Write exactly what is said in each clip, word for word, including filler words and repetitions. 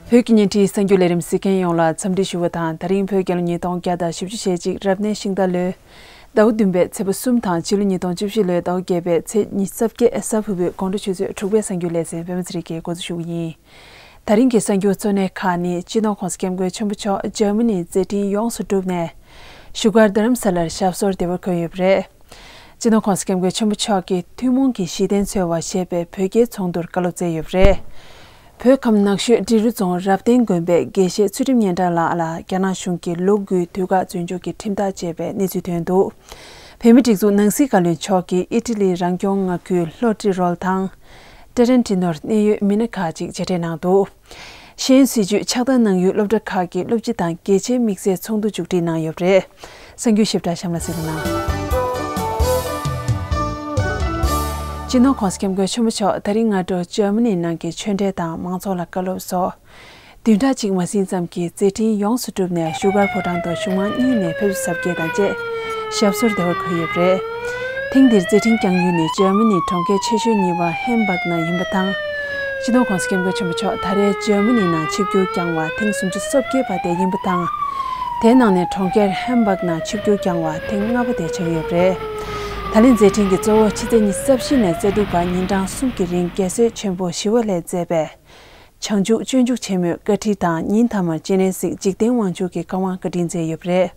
བོད་ཀྱི་བརྙན་འཕྲིན་གསར་འགྱུར་ལས་རིམ་གཟིགས་མཁན་ཡོངས་ལ་འཚམས་འདྲི་ཞུ་བ་དང་། ད་རིང་བོད་རྒྱལ་ལོ་ཉིས་སྟོང་བརྒྱ་དང་བཞི་བཅུ་ཞེ་གཅིག་རབ་གནས་ཤིང་རྟ་ལོའི་ཟླ་བ་བདུན་པའི་ཚེས་པ་གསུམ་དང་། ཕྱི་ལོ་ཉིས་སྟོང་བཅུ་བཞི་ལོའི་ཟླ་བ་བརྒྱད་པའི་ཚེས་ཉི་ཤུ་རྩ་བརྒྱད། གཟའ་ཕུར་བུའི་དགོང་དྲོ་ཆུ་ཚོད་དྲུག་པའི་གསར་འགྱུར་ལེ་ཚན་པད་མ་ཚེ་རིང་གིས་འགོ་འཛུགས་ཞུ་གི་ཡིན། ད་རིང་གི་གསར་འགྱུར་གཙོ་གནད་ཁག་ནི། སྤྱི་ནོར་༸གོང་ས་༸སྐྱབས་མགོན་ཆེན་པོ་མཆོག་འཇར་མ་ནིའི་མཛད་འཕྲིན་ཡོངས་སུ་གྲུབ་ནས་བཞུགས་སྒར་རྡ་རམ་ས་ལར་ཞབས་སོར་བདེ་བར་འཁོད་ཡོད་པ་རེད། སྤྱི་ནོར་༸གོང་ས་༸སྐྱབས་མགོན་ཆེན་པོ་མཆོག་གིས་ཐུན་མོང་གི་གཞི་རྟེན་འཚོལ་བ་ཞེས་པའི་བོད་རྒྱའི་ཚོགས་འདུར་བཀའ་སློབ་སྩལ་ཡོད་པ་རེད། བོད་ཁམས་ནགས་ཤོད་འབྲི་རུ་རྫོང་རབ་བརྟན་དགོན་པའི་དགེ་བཤེས་ཚུལ་ཁྲིམས་སྙན་གྲགས་ལགས་ལ་རྒྱ་ནག་གཞུང་གིས་ལོ་དགུའི་དུས་བཀག་བཙོན་འཇུག་གི་ཁྲིམས་ཐག་བཅད་པའི་གནས་ཚུལ་ཐོན་འདུག་བོད་མིའི་སྒྲིག་འཛུགས་ནང་སྲིད་བཀའ་བློན་མཆོག་གིས་ཨི་ཊ་ལིའི་རང་སྐྱོང་མངའ་ཁུལ་ལྷོ་ཏི་རོལ་དང་ཏྲེ་རན་ཏི་ནོར་གནད་ཡོད་མི་སྣ་ཁག་ཅིག་མཇལ་འཕྲད་གནང་འདུག་ཤེས་ཡོན་སྲིད་བྱུས་ཆགས་སྡང་གནང་ཡུལ་སློབ་གྲྭ་ཁག་གི་སློབ་སྤྱི་དང་གལ་ཆེའི་དམིགས་བསལ་ཚོགས་འདུ་མཇུག་སྒྲིལ་གནང་ཡོད་པ་རེད། གསར་འགྱུར་ཞིབ་ཕྲ་གཤམ་ལ་གཟིགས་རོགས་གནང་། སྤྱི་ནོར་༸གོང་ས་༸སྐྱབས་མགོན་ཆེན་པོ་མཆོག་ད་རིང་སྔ་དྲོ་འཇར་མ་ནིའི་ནང་གི་ཆོས་འབྲེལ་དང་མང་ཚོགས་ལ་བཀའ་སློབ་སོགས། བདུན་ཕྲག་གཅིག་མ་ཟིན་ཙམ་གྱི་མཛད་འཕྲིན་ཡོངས་སུ་གྲུབ་ནས་བཞུགས་སྒར་ཕོ་བྲང་དུ་གཞུང་མང་གཉིས་ནས་ཕེབས་བསུ་གཟབ་རྒྱས་དང་བཅས་ཞབས་སོར་བདེ་བར་འཁོད་ཡོད་པ་རེད། ཐེངས་འདིར་མཛད་འཕྲིན་བསྐྱངས་ཡུལ་ནི་འཇར་མ་ནིའི་གྲོང་ཁྱེར་ཆེ་ཤོས་གཉིས་པ་ཧེམ་བྷག་ནང་ཡིན་པ་དང་། སྤྱི་ནོར་༸གོང་ས་༸སྐྱབས་མགོན་ཆེན་པོ་མཆོག་ད་རེས་འཇར་མ་ནི་ནང་ཆིབས་བསྒྱུར་བསྐྱངས་བ་ཐེངས་སུམ་ཅུ་སོ་བརྒྱད་པ་དེ་ཡིན་པ་དང་། དེའི་ནང་ནས་གྲོང་ཁྱེར་ཧེམ་བྷག་ནང་ཆིབས་བསྒྱུར་བསྐྱངས་བ་ཐེངས་ལྔ་པ་དེ་ཆགས་ཀྱི་ཡོད་པ་རེད། ད་ལན་མཛད་འཕྲིན་གྱི་གཙོ་བོ་ཕྱི་ཚེས་ཉི་ཤུ་རྩ་བཞི་ནས་རྩ་དྲུག་བར་ཉིན་གྲངས་གསུམ་གྱི་རིང་རྒྱལ་སྲས་ཆེན་པོ་ཞི་བ་ལྷས་མཛད་པའི་བྱང་ཆུབ་སྤྱོད་འཇུག་ཆེན་མོའི་བཀའ་ཁྲིད་དང་། ཉིན་མཐའ་མར་སྤྱན་རས་གཟིགས་འཇིག་རྟེན་དབང་ཕྱུག་གི་བཀའ་དབང་བཀའ་དྲིན་སྩལ་ཡོད་པ་རེད།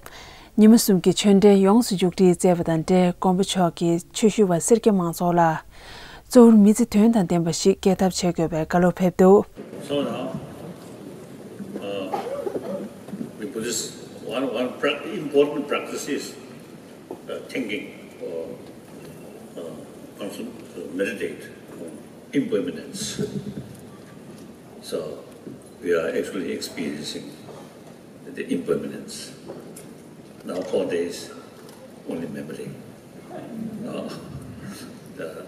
ཉི་མ་གསུམ་གྱི་ཆོས་འབྲེལ་ཡོངས་སུ་མཇུག་སྒྲིལ་མཛད་པ་དང་འབྲེལ། མགོན་པོ་མཆོག་གིས་ཆོས་ཞུ་བ་སེར་སྐྱ་མང་ཚོགས་ལ་གཙོ་བོར་མི་ཚེ་དོན་དང་ལྡན་པ་ཞིག་སྐྱེལ་ཐབས་བྱེད་དགོས་པའི་བཀའ་སློབ་ཕེབས་འདུག So now, uh, the Buddhist, one, one pra- important practice is uh, thinking or uh, consum- uh, meditate on impermanence. So we are actually experiencing the impermanence. Nowadays, only memory. Now, the,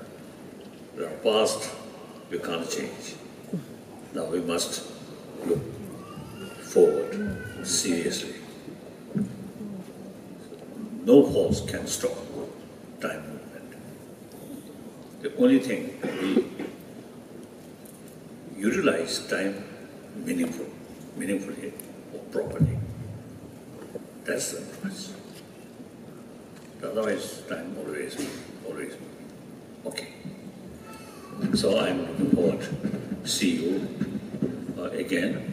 the past we can't change. Now we must look forward seriously. No force can stop time movement. The only thing we utilize time meaningful, meaningfully or properly. That's the advice. Otherwise, time always, always. Okay. So I'm looking forward to see you uh, again.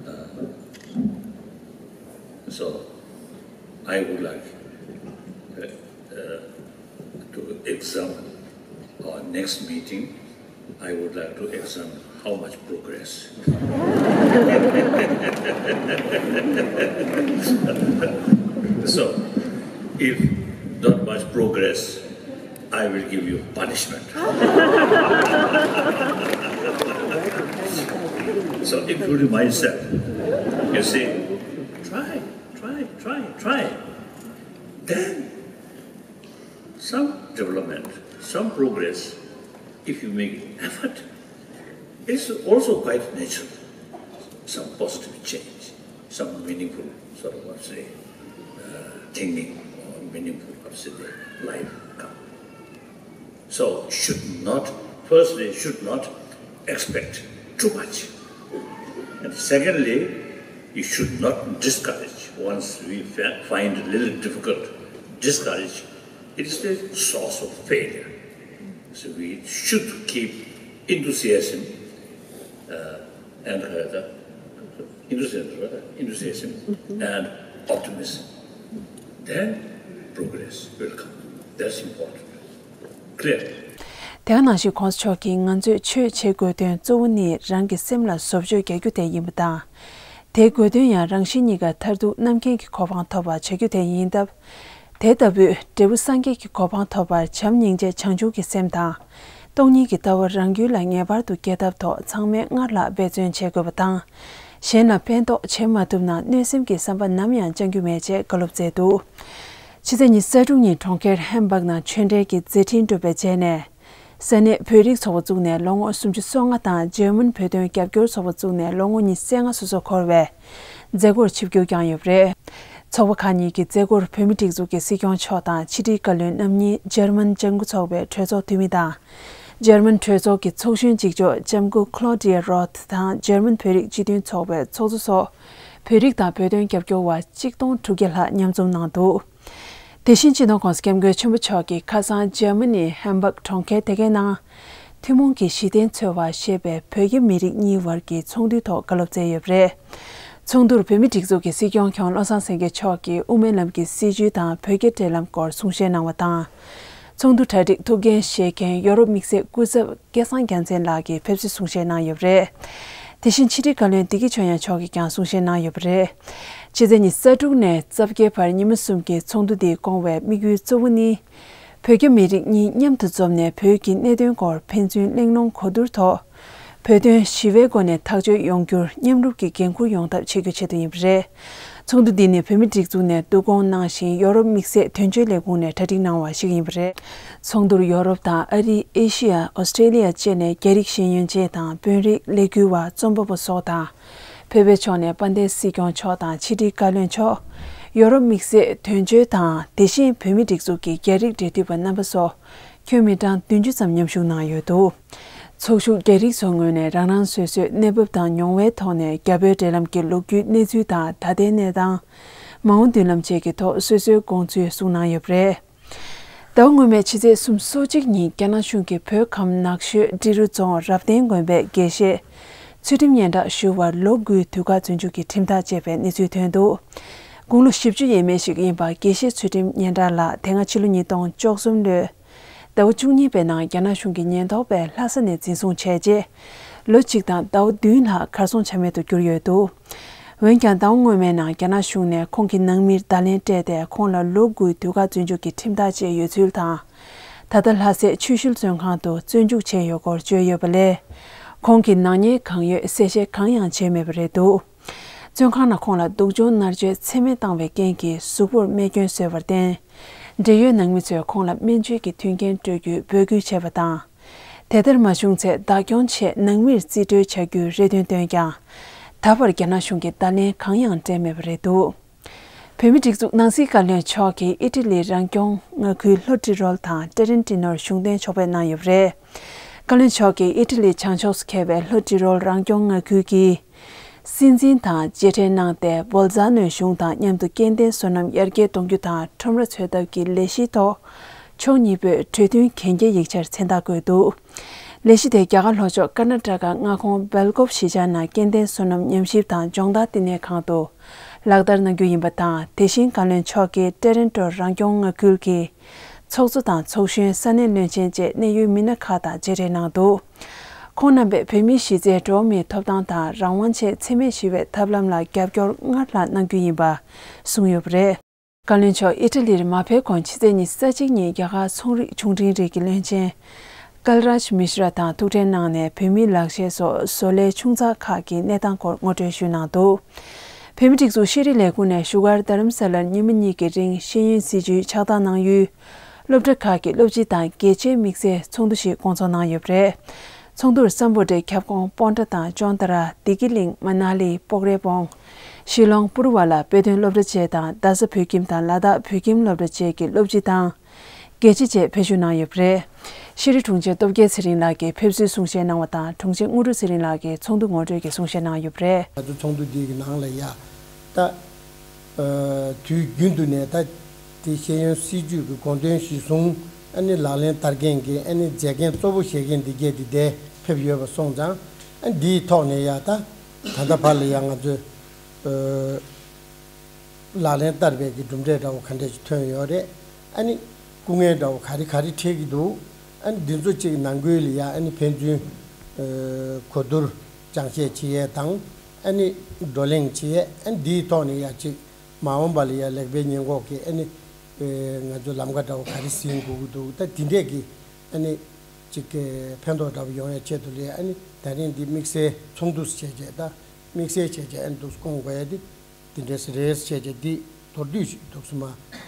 Uh, so I would like uh, uh, to examine our next meeting. I would like to examine how much progress. So, if not much progress, I will give you punishment. So, including myself, you see, try, try, try, try. Then some development, some progress, if you make effort, it's also quite natural. Some positive change, some meaningful sort of, let's say, uh, thinking or meaningful, let's say, life come. So should not, firstly, should not expect too much. And secondly, you should not discourage. Once we fa- find a little difficult, discourage, it is the source of failure. So we should keep enthusiasm uh, and uh, enthusiasm, enthusiasm and optimism. Then progress will come. That's important. Clear? དེ་ག་ནང་བཞིན་༸གོང་ས་མཆོག་གིས་ང་ཚོས་ཆོས་བྱེད་དགོས་དོན་གཙོ་བོ་ནི་རང་གི་སེམས་ལ་བཟོ་བཅོས་རྒྱག་རྒྱུ་དེ་ཡིན་པ་དང་། དེའི་དགོས་དོན་ཡང་རང་གཞན་གཉིས་ཀ་མཐར་ཐུག་རྣམ་མཁྱེན་གྱི་གོ་འཕང་ཐོབ་པར་བྱ་རྒྱུ་དེ་ཡིན་སྟབས། དེ་ལྟ་བུའི་འབྲས་བུ་སངས་རྒྱས་ཀྱི་གོ་འཕང་ཐོབ་པར་བྱམས་སྙིང་རྗེ་བྱང་ཆུབ་ཀྱི་སེམས་དང་། སྟོང་ཉིད་ཀྱི་ལྟ་བ་རང་རྒྱུད་ལ་ངེས་པར་དུ་སྐྱེ་ཐབས་ཐོག་ཚང་མས་སྔར་ལྷག་འབད་བརྩོན་བྱེད་དགོས་པ་དང་། གཞན་ལ་ཕན་ཐོགས་བྱེད་མ་ཐུབ་ན་གནོད་སེམས་ཀྱི་བསམ་པ་ནམ་ཡང་བཅང་རྒྱུ་མེད་ཅེས་བཀའ་སློབ་སྩལ་འདུག་ཕྱི་ཚེས་ཉི་ཤུ་རྩ་དྲུག་ཉིན་གྲོང་ཁྱེར་ཧེམ་བྷག་ནང་ཆོས་འབྲེལ་གྱི་མཛད་འཕྲིན་གྲུབ་པའི་རྗེས་ནས། ས་གནས་བོད་རིགས་ཚོགས་པ་བཙུགས་ནས་ལོ་ངོ་སུམ་ཅུ་སོ་ལྔ་དང་འཇར་མན་བོད་དོན་རྒྱབ་སྐྱོར་ཚོགས་པ་བཙུགས་ནས་ལོ་ངོ་ཉི་ཤུ་རྩ་ལྔ་སོ་སོ་འཁོར་བའི་མཛད་སྒོར་ཆིབས་བསྒྱུར་བསྐྱངས་ཡོད་པ་རེད། ཚོགས་པ་ཁག་གཉིས་ཀྱི་མཛད་སྒོར་བོད་མིའི་སྒྲིག་འཛུགས་ཀྱི་སྲིད་སྐྱོང་མཆོག་དང་ཕྱི་དྲིལ་བཀའ་བློན་རྣམ་གཉིས་འཇར་མན་ལྗང་གུ་ཚོགས་པའི་གྲོས་ཚོགས་འཐུས་མི་དང་། འཇར་མན་གྲོས་ཚོགས་ཀྱི་ཚོགས་གཞོན་གཅིག་ལྕོགས་ལྕམ་སྐུ་Claudia Roth དང་འཇར་མན་བོད་རིགས་སྤྱི་མཐུན་ཚོགས་པའི་ཚོགས་གཙོ་སོགས་བོད་རིགས་དང་བོད་དོན་རྒྱབ་སྐྱོར་བ་གཅིག་སྟོང་དྲུག་བརྒྱ་ལྷག་མཉམ་འཛོམས་གནང་འདུག་དེ་བཞིན་སྤྱི་ནོར་༸གོང་ས་༸སྐྱབས་མགོན་ཆེན་པོ་མཆོག་གིས་ཁ་སང་འཇར་མ་ནི་ཧམ་སྦག་གྲོང་ཁྱེར་དེ་གའི་ནང་ཐུན་མོང་གི་གཞི་རྟེན་འཚོལ་བ་ཞེས་པའི་བོད་རྒྱ་མི་རིགས་གཉིས་བར་གྱི་ཚོགས་འདུའི་ཐོག་བཀའ་སློབ་སྩལ་ཡོད་པ་རེད། ཚོགས་འདུར་བོད་མིའི་སྒྲིག་འཛུགས་ཀྱི་སྲིད་སྐྱོང་མཁན་བློ་བཟང་སེང་གེ་མཆོག་གིས་དབུ་མའི་ལམ་གྱི་སྲིད་བྱུས་དང་བོད་རྒྱ་འབྲེལ་ལམ་སྐོར་གསུང་བཤད་གནང་བ་དང་། ཚོགས་འདུ་གྲ་སྒྲིག་ཐུགས་འགན་བཞེས་མཁན་ཡོ་རོབ་དམིགས་བསལ་སྐུ་ཚབ་སྐལ་བཟང་རྒྱལ་མཚན་ལགས་ཀྱིས་ཕེབས་བསུའི་གསུང་བཤད་གནང་ཡོད་པ་རེད། དེ་བཞིན་ཕྱི་དྲིལ་བཀའ་བློན་བདེ་སྐྱིད་ཆོས་དབྱངས་མཆོག་གིས་ཀྱང་གསུང་བཤད་གནང་ཡོད་པ་རེད། ཕྱི་ཚེས་ཉི་ཤུ་རྩ་དྲུག་ནས་རྩ་བརྒྱད་བར་ཉི་མ་གསུམ་གྱི་ཚོགས་འདུ་འདིའི་སྐོང་བའི་དམིགས་ཡུལ་གཙོ་བོ་ནི། བོད་རྒྱ་མི་རིགས་གཉིས་མཉམ་དུ་འཛོམས་ནས་བོད་ཀྱི་གནད་དོན་སྐོར་ཕན་ཚུན་གླེང་སློང་གོ་བསྡུར་ཐོག་བོད་དོན་ཞི་བའི་སྒོ་ནས་ཐག་གཅོད་ཡོང་རྒྱུར་མཉམ་རུབ་ཀྱིས་འགན་འཁུར་ཡོང་ཐབས་བྱེད་རྒྱུའི་ཆེད་དུ་ཡིན་པ་རེད། ཚོགས་འདུ་འདི་ནི་བོད་མིའི་སྒྲིག་འཛུགས་ནས་བསྡུ་སྐོང་གནང་ཞིང་ཡོ་རོབ་དམིགས་བསལ་དོན་གཅོད་ལས་ཁུངས་ནས་གྲ་སྒྲིག་གནང་བ་ཞིག་ཡིན་པ་རེད། ཚོགས་འདུར་ཡོ་རོབ་དང་ཨ་རི། ཨེ་ཤི་ཡ། ཨོ་སི་ཀྲེ་ལི་ཡ་བཅས་ནས་རྒྱ་རིགས་ཤེས་ཡོན་ཅན་དང་དཔོན་རིགས་ལས་འགུལ་བ་རྩོམ་པ་པོ་སོགས་དང་། བོད་པའི་ཕྱོགས་ནས་དཔལ་ལྡན་སྲིད་སྐྱོང་མཆོག་དང་ཕྱི་དྲིལ་བཀའ་བློན་མཆོག་ཡོ་རོབ་དམིགས་བསལ་དོན་གཅོད་དང་དེ་བཞིན་བོད་མིའི་སྒྲིག་འཛུགས་ཀྱི་རྒྱ་རིགས་འབྲེལ་མཐུད་པ་རྣམ་པ་སོགས་ཁྱོན་མི་གྲངས་བདུན་ཅུ་ཙམ་མཉམ་ཞུགས་གནང་ཡོད་འདུག་ཚོགས་ཞུགས་རྒྱ་རིགས་ཚོའི་ངོས་ནས་རང་རང་སོ་སོའི་གནས་བབ་དང་མྱོང་བའི་ཐོག་ནས་རྒྱ་བོད་འབྲེལ་ལམ་གྱི་ལོ་རྒྱུས་གནས་ཚུལ་དང་ད་ལྟའི་གནས་སྟངས། མ་འོངས་མདུན་ལམ་བཅས་ཀྱི་ཐོག་སོ་སོའི་དགོངས་ཚུལ་གསུངས་གནང་ཡོད་པ་རེད། ཟླ་བ་སྔོན་མའི་ཕྱི་ཚེས་སོ་གཅིག་ཉིན་རྒྱ་ནག་གཞུང་གིས་བོད་ཁམས་ནགས་ཤོད་འབྲི་རུ་རྫོང་རབ་བརྟན་དགོན་པའི་དགེ་བཤེས་ཚུལ་ཁྲིམས་སྙན་གྲགས་ཞུ་བར་ལོ་དགུའི་དུས་བཀག་བཙོན་འཇུག་གི་ཁྲིམས་ཐག་བཅད་པའི་གནས་ཚུལ་ཐོན་འདུག་དགུང་ལོ་བཞི་བཅུ་ཡས་མས་ཤིག་ཡིན་པ་དགེ་བཤེས་ཚུལ་ཁྲིམས་སྙན་གྲགས་ལགས་དེ་སྔ་ཕྱི་ལོ་ཉིས་སྟོང་བཅུ་གསུམ་ལོའི་ཟླ་བ་བཅུ་གཉིས་པའི་ནང་རྒྱ་ནག་གཞུང་གི་ཉེན་རྟོག་པས་ལྷ་ས་ནས་འཛིན་བཟུང་བྱས་རྗེས། ལོ་གཅིག་དང་ཟླ་བ་བདུན་ལྷག་གར་སོང་ཆ་མེད་དུ་གྱུར་ཡོད་འདུག་འོན་ཀྱང་ཟླ་བ་སྔོན་མའི་ནང་རྒྱ་ནག་གཞུང་ནས་ཁོང་གི་ནང་མིར་བརྡ་ལན་སྤྲད་དེ་ཁོང་ལ་ལོ་དགུའི་དུས་བཀག་བཙོན་འཇུག་གི་ཁྲིམས་ཐག་བཅད་ཡོད་ཚུལ་དང་། ད་ལྟ་ལྷ་སའི་ཆུ་ཤུལ་བཙོན་ཁང་དུ་བཙོན་འཇུག་བྱས་ཡོད་སྐོར་བརྗོད་ཡོད་པ་ལས། ཁོང་གི་ནག་ཉེས་གང་ཡོད་གསལ་བཤད་གང་ཡང་བྱས་མེད་པ་རེད་འདུག་བཙོན་ཁང་ནང་ཁོང་ལ་སྡུག་སྦྱོང་མནར་གཅོད་ཚད་མེད་བཏང་བའི་རྐྱེན་གྱིས་གཟུགས་པོར་རྨས་སྐྱོན་བཟོས་པར་བརྟེན། འབྲེལ་ཡོད་ནང་མི་ཚོས་ཁོང་ལ་སྨན་བཅོས་ཀྱི་མཐུན་རྐྱེན་སྤྲོད་རྒྱུའི་འབོད་སྐུལ་བྱས་པ་དང་། དེ་ལྟར་མ་བྱུང་ཚེ་བདག་སྐྱོང་ཆེད་ནང་མིར་རྩིས་སྤྲོད་བྱ་རྒྱུའི་རེ་འདུན་བཏོན་ཀྱང་། ད་བར་རྒྱ་ནག་གཞུང་གིས་བརྡ་ལན་གང་ཡང་སྤྲད་མེད་པ་རེད་འདུག་བོད་མིའི་སྒྲིག་འཛུགས་ནང་སྲིད་བཀའ་བློན་མཆོག་གིས་ཨི་ཊ་ལི་རང་སྐྱོང་མངའ་ཁུལ་ལྷོ་ཏི་རོལ་དང་ཏྲེ་རེན་ཏི་ནོར་བཞུགས་གདན་ཕྱོགས་ཕེབས་གནང་ཡོད་པ་རེད། བཀའ་བློན་མཆོག་གིས་ཨི་ཊ་ལི་བྱང་ཕྱོགས་སུ་ཁེལ་བའི་ལྷོ་ཏི་རོལ་རང་སྐྱོང་མངའ་ཁུལ་གྱི། སྲིད་འཛིན་དང་མཇལ་འཕྲད་གནང་སྟེ་བོལ་ཛ་ནོའི་གཞུང་དང་མཉམ་དུ་སྐྱེ་ལྡན་སོ་ནམ་ཡར་རྒྱས་གཏོང་རྒྱུ་དང་ཁྲོམ་ར་འཚོལ་ཐབས་ཀྱི་ལས་གཞིའི་ཐོག་ཕྱོགས་གཉིས་པོས་གྲོས་མཐུན་གན་རྒྱ་ཡིག་ཆར་མཚན་རྟགས་བཀོད་འདུག་ལས་གཞི་དེ་རྒྱ་གར་ལྷོ་ཕྱོགས་ཀར་ན་ཊ་ཀ་མངའ་ཁོངས་སྦེལ་ཀོབ་གཞིས་ཆགས་ནང་སྐྱེ་ལྡན་སོ་ནམ་ཉམས་ཞིབ་དང་སྦྱོང་བརྡར་བསྟི་གནས་ཁང་དུ་ལག་བསྟར་གནང་རྒྱུ་ཡིན་པ་དང་། དེ་བཞིན་བཀའ་བློན་མཆོག་གིས་ཏེ་རེན་ཏོ་རང་སྐྱོང་མངའ་ཁུལ་གྱི་ཚོགས་གཙོ་དང་ཚོགས་གཞོན། ས་གནས་བློན་ཆེན་བཅས་གནད་ཡོད་མི་སྣ་ཁག་དང་མཇལ་འཕྲད་གནང་འདུག་ཁོང་རྣམ་པས་བོད་མིའི་གཞི་རྩའི་འགྲོ་བ་མིའི་ཐོབ་ཐང་དང་རང་དབང་ཆེད་འཚེ་མེད་ཞི་བའི་ཐབས་ལམ་ལ་རྒྱབ་སྐྱོར་སྔར་ལྷག་གནང་རྒྱུ་ཡིན་པ་གསུངས་ཡོད་པ་རེད། བཀའ་བློན་མཆོག་ཨི་ཊ་ལིར་མ་ཕེབས་གོང་ཕྱི་ཚེས་ཉི་ཤུ་རྩ་གཅིག་ཉིན་རྒྱ་གར་ཚོང་རིག་ཆུང་འབྲིང་རིགས་ཀྱི་བློན་ཆེན་ཀལ་རཱཇ་མི་ཤྲ་དང་ཐུག་འཕྲད་གནང་ནས་བོད་མིའི་ལག་ཤེས་སོགས་བཟོ་ལས་ཆུང་ཙག་ཁག་གི་གནས་སྟངས་སྐོར་ངོ་སྤྲོད་ཞུས་གནང་འདུག་བོད་མིའི་སྒྲིག་འཛུགས་ཤེས་རིག་ལས་ཁུངས་ནས་བཞུགས་སྒར་རྡ་རམ་ས་ལར་ཉིན་མ་གཉིས་ཀྱི་རིང་ཤེས་ཡོན་སྲིད་བྱུས་ཕྱག་བསྟར་གནང་ཡུལ། སློབ་གྲྭ་ཁག་གི་སློབ་སྤྱི་དང་དགེ་ཆེ་དམིགས་བསལ་ཚོགས་འདུ་ཞིག་སྐོང་ཚོགས་གནང་ཡོད་པ་རེད། ཚོགས་འདུར་སམ་བྷོ་ཊའི་ཁྱབ་ཁོངས་སྤོན་ཊ་དང་ཅོན་ཏ་ར། བདེ་སྐྱིད་གླིང་། མ་ན་ལི། སྤོག་རའི་སྤོང་། ཤི་ལོང་པུར་བ་ལ་དཔེ་སྟོན་སློབ་གྲྭ་བཅས་དང་རྡ་ས་བོད་ཁྱིམ་དང་ལ་དྭགས་བོད་ཁྱིམ་སློབ་གྲྭ་བཅས་ཀྱི་སློབ་སྤྱི་དང་། དགེ་ཆེ་བཅས་ཕེབས་ཞུགས་གནང་ཡོད་པ་རེད། ཤེས་རིག་དྲུང་ཆེ་སྟོབས་རྒྱལ་ཚེ་རིང་ལགས་ཀྱིས་ཕེབས་བསུའི་གསུང་བཤད་གནང་བ་དང་། དྲུང་ཆེ་དངོས་གྲུབ་ཚེ་རིང་ལགས་ཀྱིས་ཚོགས་འདུ་ངོ་སྤྲོད་ཀྱི་གསུང་བཤད་གནང་ཡོད་པ་རེད། ང་ཚོ་ཚོགས་འདུ་འདི་གི་ནང་ལ་ཡ་ད། ཨ། དུས་རྒྱུན་དུ་ནས་ད་དེ་ཤེས་ཡོན་སྲིད་བྱུས་ཀྱི་དགོངས་དོན་གཞིར་བཟུང་ཨ་ནི་ལག་ལེན་བསྟར་མཁན་གྱི་ཨ་ནི་མཛད་འགན་གཙོ་བོ་བཞེས་མཁན་འདི་གས་འདི་འདིར་ཕེབས་ཡོད་པ་སོང་ཙང་། ཨ། འདིའི་ཐོག་ནས་ཡ་ད་ད་ལྟ་བར་ལ་ཡ་ང་ཚོས་ཨ་ལག་ལེན་བསྟར་བའི་གི་གྲུབ་འབྲས་འདྲ་བོ་ག་འདྲ་ཞིག་ཐོན་ཡོད་རེད། ཨ་ནི་སྐུ་ངལ་འདྲ་བོ་ག་རེ་ག་རེ་འཕྲད་ཀྱི་འདུག་ཨ་ནི་འདི་ཚོ་གཅིག་ནང་ཁུལ་ལ་ཡ་ཨ་ནི་ཕན་ཚུན་ཨ་གོ་བསྡུར་སྦྱང་བཤད་བྱེད་ཡས་དང་། ཨ་ནི་བགྲོ་གླེང་བྱེད་ཡས། ཨ་ནི་འདིའི་ཐོག་ནས་ཡ་གཅིག་མ་འོངས་པ་ལ་ཡ་ལེགས་སྤེལ་ཉེས་འགོག་གི་ཨ་ནི་ཨེ་ང་ཚོ་ལམ་ཁ་འདྲ་བོ་ག་རེ་ཟིན་དགོས་ཀྱི་འདུག་ད་འདི་འདྲས་ཀྱི་ཨ་ནི་གཅིག་གི་ཕན་ཐོགས་འདྲ་བོ་ཡོང་ཡ་ཆེད་དུ་ལ་ཡ་ཨ་ནི་ད་རིང་འདི་དམིགས་བསལ་ཚོགས་འདུ་བྱས་བྱས། ད་དམིགས་བསལ་བྱས་བྱས་ཨ་ནི་འདུག་སྐོང་དགོས་ཡ་འདི་འདི་འདྲས་རེད་བྱས་བྱས། འདི་མདོར་བསྡུས་ཤིག་འདུག་སེ་མ་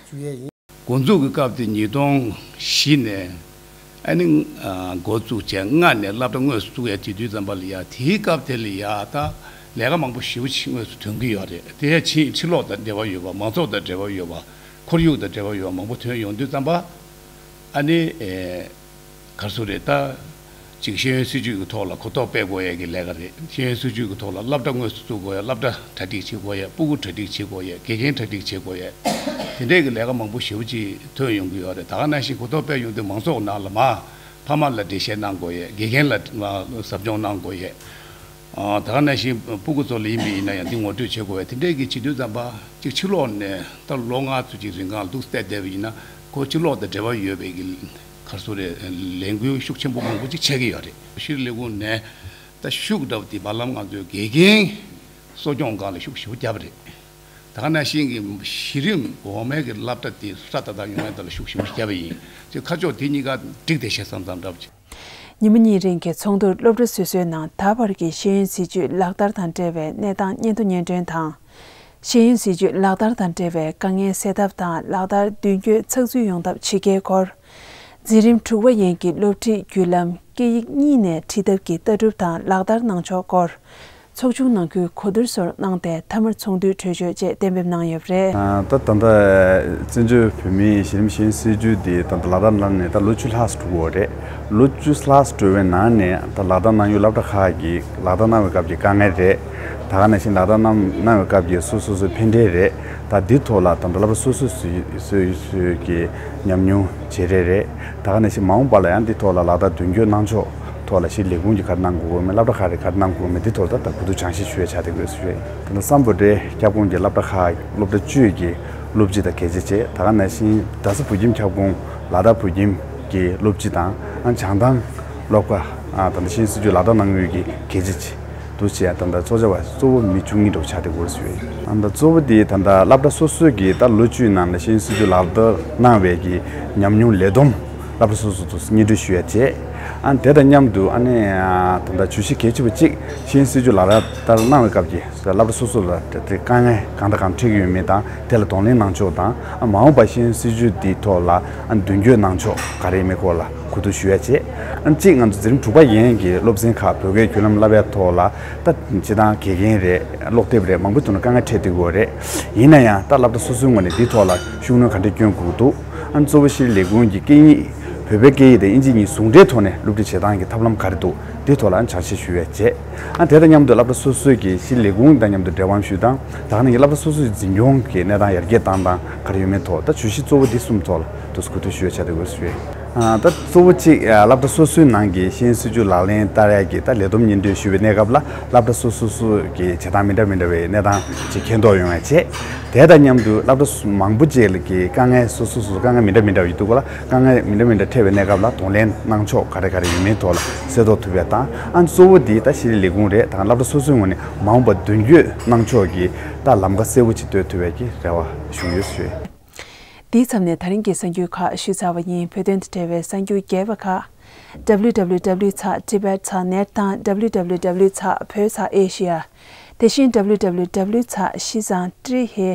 ཞུ་ཡས་ཡིན། འགོ་འཛུགས་ཀྱི་སྐབས་དེ་ཉིས་སྟོང་བཞི་ནས་ཨ་ནི་ཨ་འགོ་བཙུགས་བྱས་ལྔ་ནས་སློབ་གྲྭ་དངོས་སུ་བཙུགས་ཡ་དེ་དུས་ཙམ་པ་ལ་ཡ་དེའི་སྐབས་དེ་ལ་ཡ་ད་ལས་ཀ་མང་པོ་ཞེ་པོ་ཅིག་དངོས་སུ་ཐོན་གྱི་ཡོད་རེད། དེ་ཡ་ཕྱི་ཕྱི་ལོགས་དང་འབྲེལ་བ་ཡོད་པ། མང་ཚོགས་དང་འབྲེལ་བ་ཡོད་པ། ཁོར་ཡུག་དང་འབྲེལ་བ་ཡོད་པ་མང་པོ་ཐོན་ཡོང་དུས་ཙམ་པ། ཨ་ནི་ཨེ་ག་རེ་ཟེར་རེད། ད་ གཅིག་ཤེས་ཡོན་སྲིད་ཇུས་ཀྱི་ཐོག་ལ་གོ་རྟོགས་སྤེལ་དགོས་ཡས་ཀྱི་ལས་ཀ་རེད། ཤེས་ཡོན་སྲིད་ཇུས་ཀྱི་ཐོག་ལ་སློབ་གྲྭ་དངོས་སུ་བཙུགས་དགོས་ཡས། སློབ་གྲྭ་གྲ་སྒྲིག་བྱེད་དགོས་ཡས། སྤུ་གུ་གྲ་སྒྲིག་བྱེད་དགོས་ཡས། དགེ་རྒན་གྲ་སྒྲིག་བྱེད་དགོས་ཡས། དེ་འདྲས་ཀྱི་ལས་ཀ་མང་པོ་ཞེ་པོ་ཅིག་ཐོན་ཡོང་གི་ཡོད་རེད། ད་ག་ནང་བཞིན་གོ་རྟོགས་སྤེལ་ཡོང་དུས་མང་ཚོགས་ནང་ལ་མར་ཕ་མ་ལ་འགྲེལ་བཤད་གནང་དགོས་ཡས། དགེ་རྒན་ལ་མར་ཟབ་སྦྱོང་གནང་དགོས་ཡས། ཨ། ད་ག་ནང་བཞིན་སྤུ་གུ་ཚོ་ལ་ཡིན་པ་ཡིན་ན་ཡང་འདི་ངོ་སྤྲོད་བྱེད་དགོས་པས། དེ་འདྲས་ཀྱི་བྱེད་དུས་ཙམ་པ་གཅིག་ཕྱི་ལོགས་ནས་ད་ལོ་ལྔ་ཙམ་ཅིག་རིང་གང་འདུག་བལྟས་བསྡད་པ་ཡིན་ན། ཁོ་ཕྱི་ལོགས་དང་འབྲེལ་བ་ཡོད་པའི་གི་ག་རེ་ཟེར་དགོས་རེད། ལས་འགུལ་ཤུགས་ཆེན་པོ་མང་པོ་ཅིག་ཆགས་ཀྱི་ཡོད་རེད། ཤེས་རིག་ལས་ཁུངས་ནས་ད་ཤུགས་འདྲ་པོ་དེ་བར་ལམ་ང་ཚོའི་དགེ་རྒན་གསོ་སྐྱོང་སྒང་ལ་ཤུགས་ཞེ་པོ་བརྒྱབ་པ་རེད། ད་ག་ནང་བཞིན་གྱི་གཞི་རིམ་འོག་མའི་གི་སློབ་གྲྭ་དེ་སྲ་ཐག་ཐག་ཡོང་ཡ་དེ་ལ་ཤུགས་ཞེ་པོ་བརྒྱབ་པ་ཡིན་ཙང་། ཁ་ཕྱོགས་དེ་གཉིས་ཀ་འགྲིག་བསྡད་ཤག་བསམ་བསམ་འདྲ་པོ་ཅིག་ཉི་མ་གཉིས་རིང་གི་ཚོགས་འདུར་སློབ་གྲྭ་སོ་སོའི་ནང་ད་བར་གྱི་ཤེས་ཡོན་སྲིད་ཇུས་ལག་བསྟར་དང་འབྲེལ་བའི་གནས་སྟངས་སྙན་ཐོ་སྙན་སྒྲོན་དང་། ཤེས་ཡོན་སྲིད་ཇུས་ལག་བསྟར་དང་འབྲེལ་བའི་དཀའ་ངལ་སེལ་ཐབས་དང་། ལག་བསྟར་མདུན་སྐྱོད་ཚགས་ཚུད་ཡོང་ཐབས་ཇི་དགེའི་སྐོར། འཛིན་རིམ་དྲུག་པ་ཡན་གྱི་སློབ་ཁྲིད་བརྒྱུད་ལམ་སྐད་ཡིག་གཉིས་ནས་ཁྲིད་ཐབས་ཀྱི་ལྟ་གྲུབ་དང་ལག་བསྟར་གནང་ཕྱོགས་སྐོར། ཚོགས་ཆུང་ནང་ཁུལ་གོ་བསྡུར་སོགས་གནང་སྟེ་མཐའ་མར་ཚོགས་འདུའི་གྲོས་ཆོད་བཅས་གཏན་འབེབས་གནང་ཡོད་པ་རེད། ད་ད་ལྟ་བཙན་བྱོལ་བོད་མིའི་གཞི་རིམ་ཤེས་ཡོན་སྲིད་ཇུས་འདི་ད་ལྟ་ལག་བསྟར་གནང་ནས་ད་ལོ་བཅུ་ལྷག་ཙམ་འགྲོ་གི་ཡོད་རེད། ལོ་བཅུ་ལྷག་ཙམ་འགྲོ་བའི་ནང་ནས་ད་ལག་བསྟར་གནང་ཡུལ་སློབ་གྲྭ་ཁག་གིས་ལག་བསྟར་གནང་བའི་སྐབས་ཀྱི་དཀའ་ངལ་རེད། ད་ག་ནང་བཞིན་ལག་བསྟར་གནང་གནང་བའི་སྐབས་ཀྱི་སོ་སོ་སོའི་ཕན་འབྲས་རེད། ད་འདི་ཐོག་ལ་ད་ལྟ་སློབ་གྲྭ་སོ་སོ་སོའི་སོའི་སོའི་གི་ཉམས་མྱོང་བརྗེ་རེས་རེད། ད་ག་ནང་བཞིན་མ་འོངས་པ་ལ་ཡང་འདི་ཐོག་ལ་ལག་བསྟར་མདུན་སྐྱོད་གནང་ཕྱོགས་ཐོག་ལ་ཤེས་རིག་ལས་ཁུངས་ཀྱིས་ག་རེ་གནང་དགོས་མེད། སློབ་གྲྭ་ཁག་རེ་ག་རེ་གནང་དགོས་མེད། འདི་ཐོག་ལ་ད་གོ་བསྡུར་སྦྱང་བཤད་ཞུ་ཡ་ཆགས་བསྡད་ཡོད་ཟེར་ཞུ་ཡ་ཡིན། ད་ལྟ་སམ་བྷོ་ཊའི་ཁྱབ་ཁོངས་ཀྱི་སློབ་གྲྭ་ཁག་སློབ་གྲྭ་བཅུ་གི་སློབ་སྤྱི་དང་དགེ་ཆེ་བཅས། ད་ག་ནང་བཞིན་རྡ་ས་བོད་ཁྱིམ་ཁྱབ་ཁོངས་ལ་དྭགས་བོད་ཁྱིམ་གྱི་སློབ་སྤྱི་དང་། ཨ། བྱང་ཐང་སློབ་ཁག་ཨ། ད་ལྟ་ཤེས་ཡོན་སྲིད་ཇུས་ལག་བསྟར་གནང་ཡུལ་གྱི་དགེ་ཆེ་བཅས། འདུ་བྱས་ད་ལྟ་ཚོགས་བཅར་བ་གཙོ་བོ་མི་བཅུ་གཉིས་འདྲ་བོ་ཆགས་བསྡད་ཡོད་ཟེར་བས། ཨ། ད་གཙོ་བོ་དེ་ད་ལྟ་སློབ་གྲྭ་སོ་སོའི་གི་ད་ལོ་བཅུའི་ནང་ལ་ཤེས་ཡོན་སྲིད་ཇུས་ལག་བསྟར་གནང་བའི་གི་ཉམས་མྱོང་ལས་བསྡོམས་སློབ་གྲྭ་སོ་སོ་དུ་སྙན་སྒྲོན་ཞུ་ཡ་བྱས། ཨ། དེ་དང་མཉམ་དུ་ཨ་ནི་ད་ལྟ་བརྗོད་གཞི་གལ་ཆེ་བ་གཅིག་ཤེས་ཡོན་སྲིད་ཇུས་ལག་བསྟར་གནང་བའི་སྐབས་ཀྱི་སློབ་གྲྭ་སོ་སོ་ལ་དེ་དཀའ་ངལ་གང་དང་གང་འཕྲད་ཀྱི་ཡོད་མེད་དང་། དེ་ལ་གདོང་ལེན་གནང་ཕྱོགས་དང་། ཨ། མ་འོངས་པ་ཤེས་ཡོན་སྲིད་ཇུས་འདིའི་ཐོག་ལ་ཨ་མདུན་སྐྱོད་གནང་ཕྱོགས་ག་རེ་ཡིན་མིན་སྐོར་ལ་གོ་བསྡུར་ཞུ་ཡ་བྱས། ཨ། གཅིག་ང་ཚོ་འཛིན་རིམ་དྲུག་པ་ཡན་གྱི་སློབ་ཚན་ཁག་བོད་སྐད་བརྒྱུད་ལམ་བསླབ་ཡ་ཐོག་ལ་ད་སྤྱིར་བཏང་དགེ་རྒན་རེད། ཀློག་དེབ་རེད། མང་པོ་ཐོག་ནས་དཀའ་ངལ་འཕྲད་བསྡད་ཀྱི་ཡོད་རེད། ཡིན་ན་ཡང་ད་སློབ་གྲྭ་སོ་སོའི་ངོས་ནས་འདིའི་ཐོག་ལ་ཤུགས་སྣོན་ག་འདྲས་བསྐྱོན་དགོས་འདུག་ཨ། གཙོ་བོ་ཤེས་རིག་ལས་ཁུངས་ཀྱི་སྐད་གཉིས་བོད་པའི་སྐད་ཡིག་དང་དབྱིན་ཇི་གཉིས་ཟུང་འབྲེལ་ཐོག་ནས་སློབ་ཁྲིད་བྱེད་སྟངས་ཀྱི་ཐབས་ལམ་ག་རེ་འདུག་འདིའི་ཐོག་ལ་ཨ་སྦྱང་བཤད་ཞུ་ཡ་བྱས། ཨ། དེ་དང་མཉམ་དུ་སློབ་གྲྭ་སོ་སོའི་གི་ཤེས་རིག་ལས་ཁུངས་དང་མཉམ་དུ་འབྲེལ་བ་ཞུ་སྟངས། ད་ག་ནང་བཞིན་སློབ་གྲྭ་སོ་སོའི་འཛིན་སྐྱོང་གི་གནས་སྟངས་ཡར་རྒྱས་བཏང་སྟངས་ག་རེ་ཡོད་མེད་ཐོག་ད་བརྗོད་གཞི་གཙོ་བོ་འདི་གསུམ་ཐོག་ལ་དུས་གོ་བསྡུར་ཞུ་ཡ་ཆགས་བསྡད་ཡོད་ཟེར་བས། ཨ། ད་གཙོ་བོ་གཅིག་ཨ། སློབ་གྲྭ་སོ་སོའི་ནང་གི་ཤེས་ཡོན་སྲིད་ཇུས་ལག་ལེན་བསྟར་ཡ་གི་ད་ལས་བསྡོམས་སྙན་སྒྲོན་ཞུ་བའི་གནས་སྐབས་ལ་སློབ་གྲྭ་སོ་སོ་སོ་གི་བྱེད་སྟངས་མི་འདྲ་མི་འདྲ་བའི་གནས་སྟངས་ཅིག་མཁྱེན་རྟོགས་ཡོང་ཡ་བྱས། དེ་དང་མཉམ་དུ་སློབ་གྲྭ་མང་པོ་ཅིག་ལ་གི་དཀའ་ངལ་སོ་སོ་སོ་སོ་དཀའ་ངལ་མི་འདྲ་མི་འདྲ་བ་ཡོད་འདུག་ག་ལ། དཀའ་ངལ་མི་འདྲ་མི་འདྲ་འཕྲད་པའི་གནས་སྐབས་ལ་གདོང་ལེན་གནང་ཕྱོགས་ག་རེ་ག་རེ་ཡོད་མེད་ཐོག་ལ་གསལ་རྟོགས་ཐུབ་ཡ་དང་། ཨ། གཙོ་བོ་འདི་ད་ཤེས་རིག་ལས་ཁུངས་རེད། ད་སློབ་གྲྭ་སོ་སོའི་ངོས་ནས་མ་འོངས་པར་མདུན་སྐྱོད་གནང་ཕྱོགས་ཀྱི་ད་ལམ་ཁ་གསལ་བོ་ཅིག་གཏོད་ཐུབ་ཡ་གི་རེ་བ་ཞུ་ཡོད་ཟེར། འདིའི་མཚམས་ནས་ད་རིང་གི་གསར་འགྱུར་ཁག་ཞུས་ཚར་བ་ཡིན། བོད་དོན་དང་འབྲེལ་བའི་གསར་འགྱུར་རྒྱས་པ་ཁག་www ཚགས་tibet ཚགས་net དང་www ཚགས་བོད་ཚགས་asia། དེ་བཞིན་www ཚགས་ཤི་ཙང་ཀྲི་ཧེ་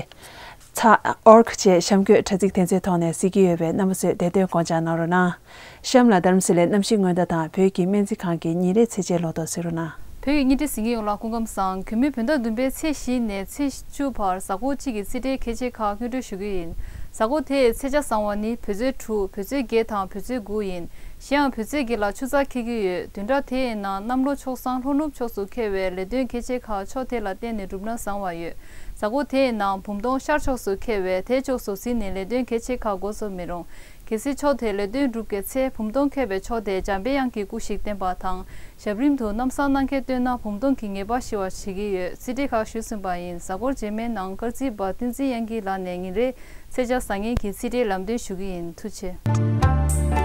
ཚགས་org བཅས་གཤམ་འཁོད་དྲ་ཚིགས་དེ་ཚོའི་ཐོག་ནས་གཟིགས་ཀྱི་ཡོད་པས་རྣམ་པ་ཚོས་བདེ་དོན་སྐོར་སྦྱང་གནང་རོགས་གནང་། གཤམ་ལ་རྡ་རམ་ས་ལའི་གནམ་གཤིས་སྔོན་བརྡ་དང་བོད་ཀྱི་སྨན་རྩིས་ཁང་གི་ཉིན་རེའི་ཚེས་ཆའི་ལོ་ཐོ་གཟིགས་རོགས་གནང་། བོད་ཀྱི་བརྙན་འཕྲིན་གཟིགས་མཁན་ཡོངས་ལ་སྐུ་ཁམས་བཟང་། གུང་མོན་བོད་ཟླ་བདུན་པའི་ཚེས་བཞི་ནས་ཚེས་བཅུ་བར་གཟའ་འཁོར་གཅིག་གི་རྩིས་འབྲས་ཁྱད་ཆོས་ཁག་སྙན་སྒྲོན་ཞུ་གི་ཡིན། གཟའ་འཁོར་དེའི་ཚེས་ཆ་བཟང་བ་ནི་བོད་ཚེས་དྲུག་བོད་ཚེས་བརྒྱད་དང་བོད་ཚེས་དགུ་ཡིན། གཞན་ཡང་བོད་ཚེས་བརྒྱད་ལ་ཆུ་ཚགས་འཁེལ་གྱི་ཡོད། བདུན་ཕྲག་དེའི་ནང་གནམ་ལོ་ཆོག་བཟང་ལྷོ་ནུབ་ཕྱོགས་སུ་འཁེལ་བའི་ལས་དོན་གལ་ཆེ་ཁག་ཕྱོགས་དེ་ལ་བརྟེན་ནས་འགྲུབ་ན་བཟང་བ་ཡོད། གཟའ་འཁོར་དེའི་ནང་བུམ་སྟོང་ཤར་ཕྱོགས་སུ་འཁེལ་བས་དེ་ཕྱོགས་སུ་གཟིགས་ནས་ལས་དོན་གལ་ཆེ་ཁག་འགོ་བཟོ་མི་རུང་། གལ་སྲིད་ཕྱོགས་དེར་ལས་དོན་སྒྲུབ་མཁན་ཚེ་བུམ་སྟོང་འཁེལ་བའི་ཕྱོགས་དེར་འཇམ་པའི་དབྱངས་ཀྱི་སྐུ་ཞིག་བསྟན་པ་དང་། ཞབས་རིམ་དུ་གནམ་སྲང་གནང་མཁན་བཏོན་ན་བུམ་སྟོང་གིས་ངེས་པར་ཞི་བར་བྱེད་ཀྱི་ཡོད། རྩིས་འབྲས་ཁག་ཞུས་ཟིན་པ་ཡིན། གཟའ་འཁོར་རྗེས་མའི་ནང་སྐར་རྩིས་པ་བསྟན་འཛིན་དབྱངས་སྐྱིད་ལགས་ནས་ཉིན་རེའི་ཚེས་ཆ་བཟང་ངན་གྱི་རྩིས་འབྲས་ལམ་སྟོན་ཞུ་གི་ཡིན། ཐུགས་རྗེ་ཆེ།